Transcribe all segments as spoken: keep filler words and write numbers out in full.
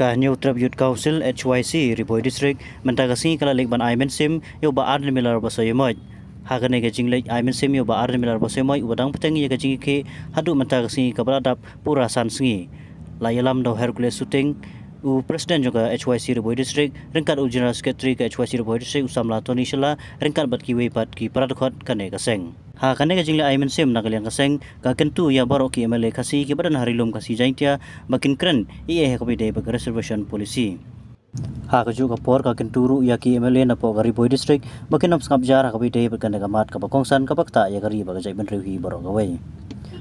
Ka Hynñiewtrep Youth Council, H Y C, Ri Bhoi District, mynta ka sngi ka la leit ban ai mynsiem ïa u Bah Ardent Miller Basaiawmoit. Ha kane ka jingleit ai mynsiem ïa u Bah Ardent Miller Basaiawmoit, uba dang bteng ïa ka jingïakhih haduh mynta ka sngi kaba la dap pura san sngi. La ïalam da u Hercules Suting, u President jong ka H Y C Ri Bhoi District, ryngkat u General Secretary ka H Y C Ri Bhoi District, u Samla Tony Shylla, ryngkat bad kiwei pat ki para dkhot kane ka seng. Ha kane ka jingleit ai mynsiem na ka liang ka seng, ka kyntu ïa baroh ki M L A Khasi kiba don ha Ri Lum Khasi Jaiñtia ba kin kren ei ei ha kaba ïadei bad ka reservation policy. Ha kajuh ka por, ka kyntu ruh ïa ki M L A napoh ka Ri Bhoi District ba kin ym sngap jar ha kaba ïadei bad kane ka mat kaba kongsan kaba ktah ïa ka ri bad ka jaitbynriew hi baroh kawei.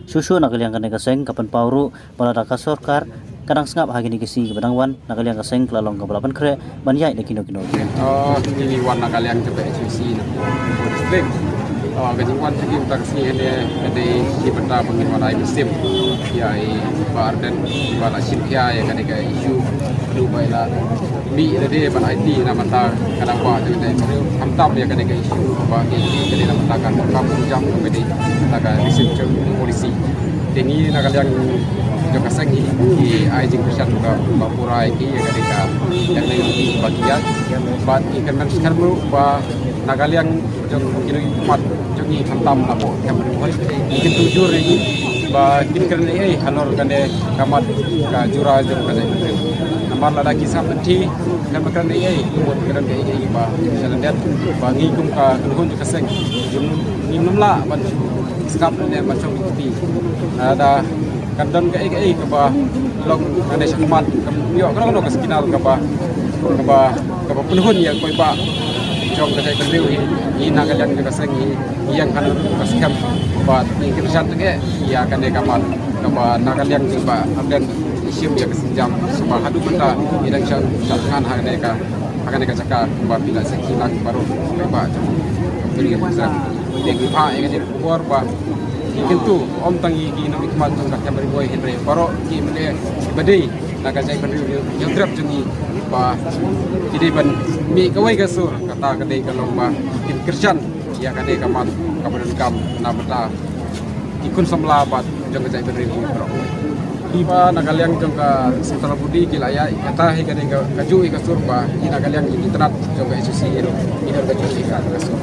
Shuh shuh na ka liang kane ka seng ka pynpaw ruh ba lada ka sorkar ka dang sngap ha kine ki sngi kiba dang wan, na ka liang ka seng ka la long kaba la pynkhreh ban ïaid da kino kino ki. Ah, kine wan na ka liang jong ka H Y C na Ri Bhoi District. Ah, ka jingwan jong ki mynta ka sngi hangne ka dei ki bynta ba ngin wan ai mynsiem ïa i Bah Ardent ba la shim khia ïa kane ka issue, haduh ba i la mih lade ban aiti na bynta ka dawa jong ka jaitbynriew, khamtam ïa kane ka issue ba ngi aiti ka dei na bynta ka kam jam ka dei na ka reservation policy. Te ngi na ka liang jong ka seng ngi ai jingkyrshan kaba pura ïa ki ïa kane ka, ïa kane ka ba ki ïaid. Bad ngi kyrmen skhem ruh ba na ka liang jong kino ki khmat jong ngi khamtam napoh Camp Ri Bhoi, ngi kyntu jur ïa ki ba kin kren ei ei halor kane ka mat ka jura jong ka jaitbynriew. Namar lada ki sngap lynti, kan ba kren ei ei, ki mut kren ei ei ba sha lyndet ba ngi kum ka kynhun jong ka seng ngim, ngim lah ban sngap ne ban shong kti. Lada kan don kaei kaei kaba long kane shakhmat, kam ïoh kano kano ka signal kaba, kaba, kaba pynhun ïa kawei bah jong ka jaitbynriew hi, hi na ka liang jong ka seng hi, hi ïeng kano kano ka skhem. Bad ngi kyrshan tang eh ïa kane ka mat kaba na ka liang jong Bah Ardent i shim ïa ka sienjam, shuwa haduh mynta i dang shah, shah thngan ha kane ka, ha kane ka jaka ba phi la sakhi lang baroh kawei bah jong ka ri ka Israel. Te ngi phah ïa kane ka khubor ba ngi kyntu ym tang ïa ki nongmihkhmat jong ka Camp Ri Bhoi hynrei baroh ki M L A ba dei na ka jaitbynriew Hynñiewtrep jong ngi ba ki dei ban mih kawei ka sur, kata ka dei ka long ba kin kyrshan ïa kane ka mat kaba donkam na bynta ki khun samla bad jong ka jaitbynriew baroh. Kiba na ka liang jong ka central body ki la ïa kata hi ka dei ka, kajuh hi ka sur ba ngi na ka liang jong ki tnat jong ka H Y C hi ruh ngi don kajuh hi ka, ka sur.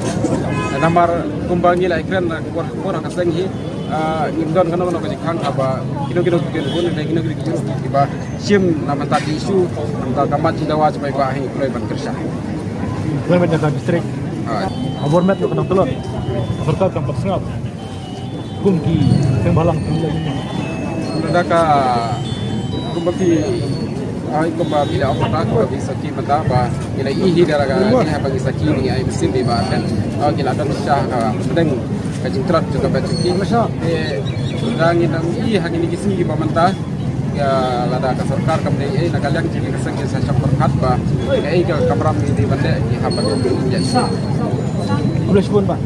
Namar kumba ngi la ïakren na ka por, por ka seng hi, ah, ngim don kano kano ka jingkhang haba kino kino ki kynhun ne kino kino ki jingruh kiba shim na bynta ki issue, na bynta ka mat jingdawa jong paidbah hi kloi ban kyrshan. Kloi ban da ka district. Ha. Haba met ruh ka dang tlot. Sorkar kam pat sngap. Kum ki seng bhalang ki la ïa. Lada ka kumba ki, ai kumba ki la ong mynta kumba ki sakhi mynta ba ki la ïohi da la ka, ki haba ki sakhi ngi ai mynsiem ba kan, ah, ki la don sha ka pdeng ka jingtlot jong ka bad jong ki. Te lada ngi nang ïohi ha kine ki sngi ba mynta, ïa lada ka sorkar kam dei ei, na ka liang jong ka seng ki sa shong pyrkhat ba kaei ka kamram ngi dei ban leh, ki hap ban leh. Khublei shibun bah.